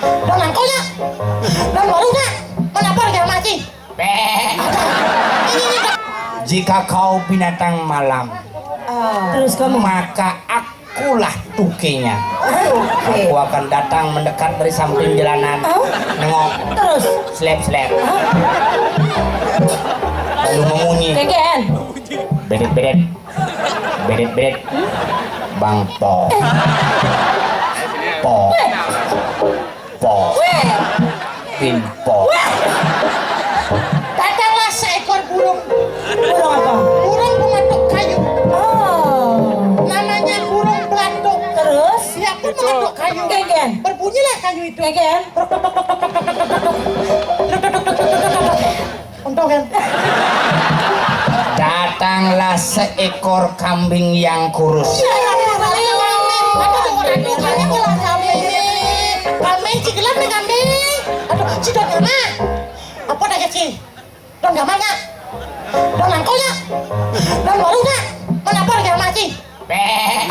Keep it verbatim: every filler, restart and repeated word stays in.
Don Angkol ya? Don Waru ya? Kenapa lagi sama Acing? Jika kau binatang malam, terus kamu? Maka akulah tukenya. Oke. Aku akan datang mendekat dari samping jalanan. Oh. Nengok. Terus? Slep-slep. Lalu memunyi. Kegen. Bedet-bedet. Bedet-bedet. Bang Po. Po. Po. Weh. Pin Po. Datanglah seekor burung. Burung apa? Burung pematuk kayu. Oh. Namanya burung belatuk. Terus? Dia pun mematuk kayu. Kegen. Berbunyilah kayu itu. Kegen. Untung kan? Datanglah seekor kambing yang kurus. Kambing, si gelap nih kambing. Aduh, si Don Gama. Apa dah, si? Don Gama nggak? Don Angkol nggak? Don Waru nggak? Mana apa lagi sama, Cing? Beh.